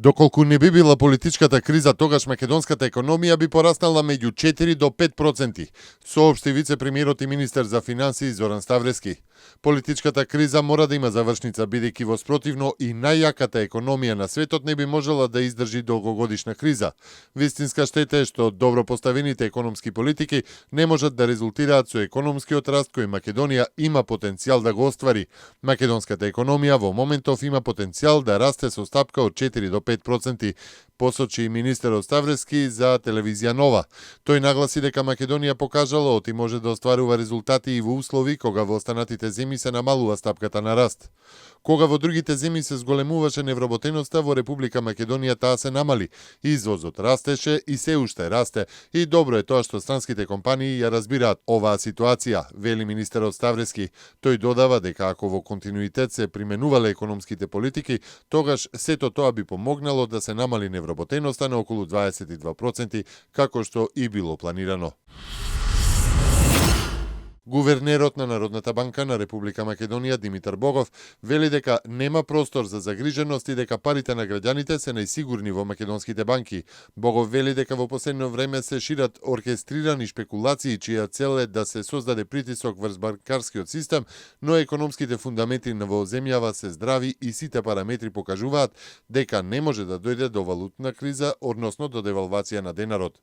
Доколку не би била политичката криза, тогаш македонската економија би пораснала меѓу 4 до 5%, соопшти вице-премиерот и министер за финансии Зоран Ставрески. Политичката криза мора да има завршница, бидејќи во спротивно и најјаката економија на светот не би можела да издржи долгогодишна криза. Вистинска штета е што добро поставените економски политики не можат да резултираат со економскиот раст кој Македонија има потенцијал да го оствари. Македонската економија во моментов има потенцијал да расте со стапка од 4 до 5%, посочи министерот Ставрески за телевизија Нова. Тој нагласи дека Македонија покажала оти може да остварува резултати и во услови кога во останатите земји се намалува стапката на раст. Кога во другите земји се зголемуваше невработеноста, во Република Македонија таа се намали. Извозот растеше и се уште расте. И добро е тоа што странските компании ја разбираат оваа ситуација, вели министерот Ставрески. Тој додава дека ако во континуитет се применувале економските политики, тогаш сето тоа би помогнало да се намали невработеноста на околу 22%, како што и било планирано. Гувернерот на Народната банка на Република Македонија Димитар Богов вели дека нема простор за загриженост и дека парите на граѓаните се најсигурни во македонските банки. Богов вели дека во последно време се шират оркестрирани шпекулации чија цел е да се создаде притисок врз банкарскиот систем, но економските фундаменти на во земјава се здрави и сите параметри покажуваат дека не може да дојде до валутна криза, односно до девалвација на денарот.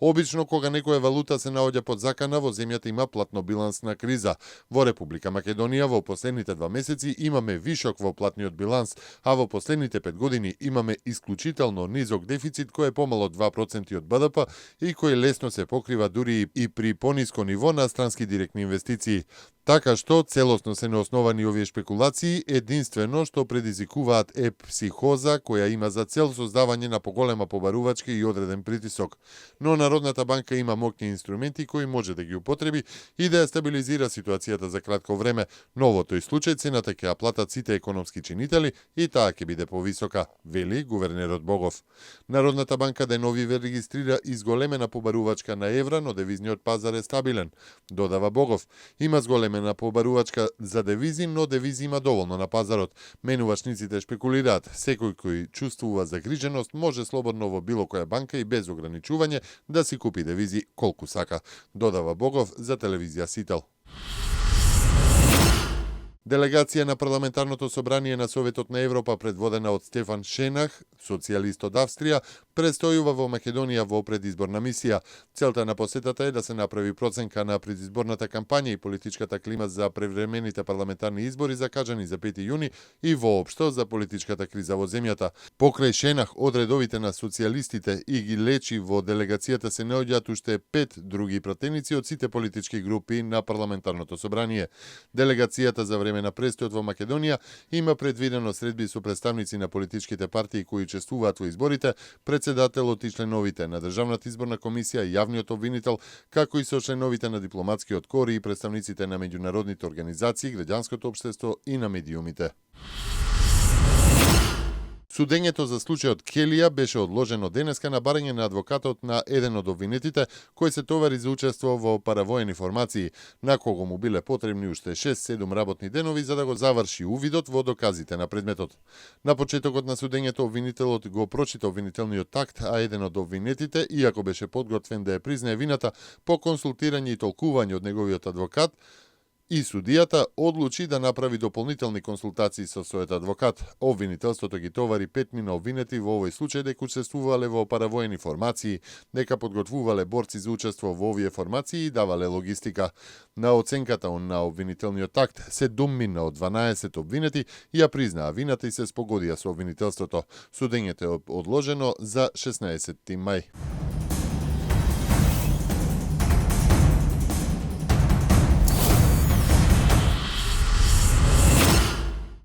Обично кога некоја валута се наоѓа под закана, во земјата има платно-билансна криза. Во Република Македонија во последните 2 месеци имаме вишок во платниот биланс, а во последните 5 години имаме исклучително низок дефицит кој е помало од 2% од БДП и кој лесно се покрива дури и при пониско ниво на странски директни инвестиции. Така што целосно се неосновани овие шпекулации, единствено што предизвикуваат е психоза која има за цел создавање на поголема побарувачка и одреден притисок. Но Народната банка има моќни инструменти кои може да ги употреби и да ја стабилизира ситуацијата за кратко време, но во тој случај цената ќе ја платат сите економски чинители и таа ќе биде повисока, вели гувернерот Богов. Народната банка деновиве регистрира изголемена побарувачка на евра, но девизниот пазар е стабилен, додава Богов. Има зголемена побарувачка за девизи, но девизи има доволно на пазарот. Менувачниците шпекулираат. Секој кој чувствува загриженост може слободно во било која банка и без ограничување да си купи девизи колку сака, додава Богов за телевизија Сител. Делегација на Парламентарното собрание на Советот на Европа, предводена од Стефан Шенах, социјалист од Австрија, престојува во Македонија во предизборна мисија. Целта на посетата е да се направи проценка на предизборната кампања и политичката клима за превремените парламентарни избори закажани за 5 јуни и воопшто за политичката криза во земјата. Покрај Шенах, од редовите на социјалистите и ги лечи во делегацијата се наоѓаат уште 5 други пратеници од сите политички групи на Парламентарното собрание. Делегацијата за време на престојот во Македонија има предвидено средби со представници на политичките партии кои учествуваат во изборите, председателот и членовите на Државната изборна комисија, јавниот обвинител, како и со членовите на дипломатскиот кор и представниците на меѓународните организации, граѓанското општество и на медиумите. Судењето за случајот Келија беше одложено денеска на барање на адвокатот на еден од обвинетите кој се товари за учество во паравоени формации, на кого му биле потребни уште 6-7 работни денови за да го заврши увидот во доказите на предметот. На почетокот на судењето обвинителот го прочита обвинителниот акт, а еден од обвинетите, иако беше подготвен да ја признае вината, по консултирање и толкување од неговиот адвокат, и судијата одлучи да направи дополнителни консултации со својот адвокат. Обвинителството ги товари 5 обвинети во овој случај дека учествувале во паравоени формации, дека подготвувале борци за учество во овие формации и давале логистика. На оценката на обвинителниот акт се думмина од 12 обвинети ја признаа вината и се спогодија со обвинителството. Судењето е одложено за 16 мај.